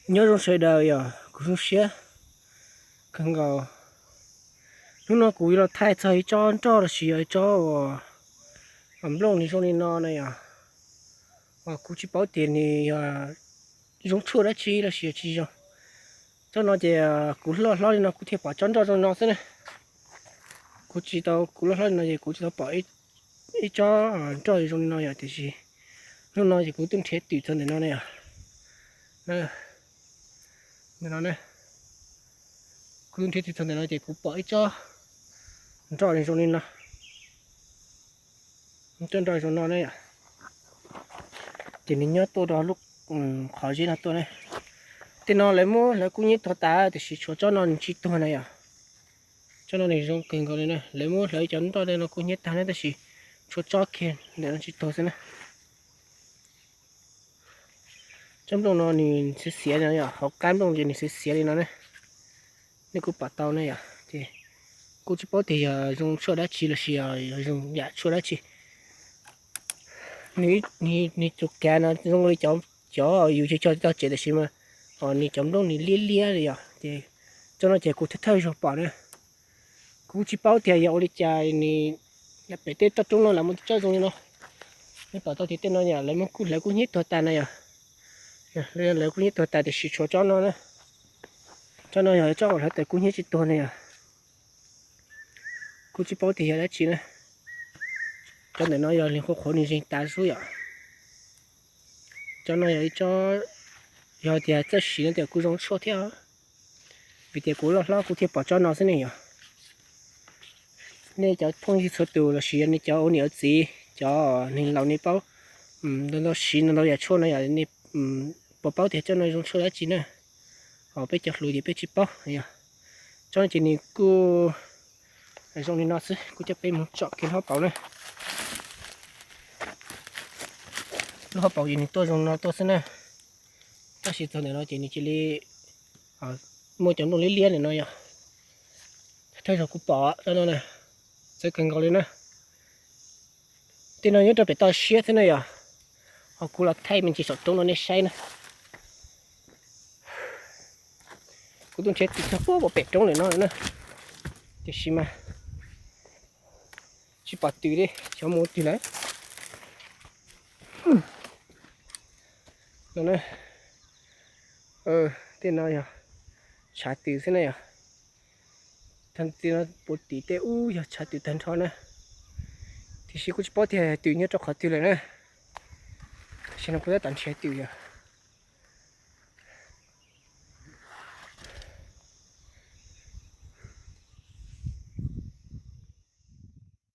Nyob zoo sawv daws, yog kuv zoo siab kawg nkaus. Hnub no kuv yuav los thaij txog ib tsob nroj los sis yog ib tsob uas nplooj nws zoo li no na yog, uas kuv tsis paub tias nws yog zoo tshuaj dab tsi los sis yog tsis zoo. Tsob no ces kuv loj hlob li no kuv thiaj pom tsob nroj zoo no xwb na. Kuv tsis tau, kuv loj hlob li no ces kuv tsis tau pom ib tsob nroj zoo li no yog, tiam sis hnub no ces kuv tuaj nrhiav twm txog ntawm no na yog. Ntawm no, kuv tuaj nrhiav twm txog ntawm no ces kuv pom ib tsob nroj zoo li no. Tsob nroj zoo no na yom. Ces nws nyob tuaj rau lub qhov zeb no tuaj na. Tej no lawv muab hlawv kub hnyiab tuag tas tiam sis tshuav tsob no nws tsis tuag na yom. Tsob no nws zoo kawg nkaus li na, lawv muab hlawv cov nroj no kub hnyiab tag na tab sis tshuav tsob kiag ntawm no tsis tuag xwb na. Tsob nplooj no nws xiav xiav no yom, hauv qab nplooj ces nws xiav xiav li no na. Nej kuj pom tau na yom, ces kuj tsis paub tias yog zoo tshuaj dab tsi los sis yog zoo yam tshuaj dab tsi. Nws tus kav no zoo li cov yus cog cog tau tsev tiam sis mas nws cov nplooj nws liab liab li yom, ces tsob no ces kuv thawj thawj zaug pom na. Kuv tsis paub tias yog ua li cas nws pem tej toj roob no lawv muaj tsob zoo li no. Nej pom tau tias tej no yom lawv muab kub hlawv kub hnyiab tuag tas na yom. Lawv kub hnyiab tuag tas tiam sis tshuav tsob no na. Tsob no yog tsob uas hlawv tas kub hnyiab tsis tuag na yom. Kuv tsis paub tias yog dab tsi na. Cov ntawm no yog li qhuav qhuav nws zeeg tas xwb yom. Cov no yog ib tsob, yog tias txawj siv no tias kuj zoo tshuaj thiab, vim tias kuv loj hlob kuv thiaj pom tsob no xwb ne yom. Nej cov phooj ywg txhua tus los sis yog nej cov ua niam ua txiv, cov neeg laus nej paub ntau ntau siv ntau ntau yam tshuaj no yom, nej puas paub tias tsob no zoo tshuaj dab tsi na? Ho peb cov hluas ces peb tsis paub yom. Tsob no ces nws kuj zoo li no xwb, kuv coj peb mus tsom kiag lub hauv paus na. Lub hauv paus ces nws tuaj zoo no tuaj xwb na. Tab sis txog ntawm no ces nws cia li muaj cov nplooj liab liab ntawm no yom. Thawj zaug kuv pom tsob no na, txawv kawg nkaus li na. Tej no nyob rau pem toj siab xwb na yom. Ho kuv los thaij me ntsis saum roob no nej saib na. Kuv tuaj nrhiav twm txog puag pem roob lawm no na, tiam sis mas tsis pom twm li, xyov mus twg lawm. No, tej no yog tshav twm xwb na yom. Tag no puag tim tej ub yog tshav twm tag nrho na. Tiam sis kuv tsis paub tias twm nyob rau qhov twg lawm na. Tam sim no kuv tab tom nrhiav twm yom.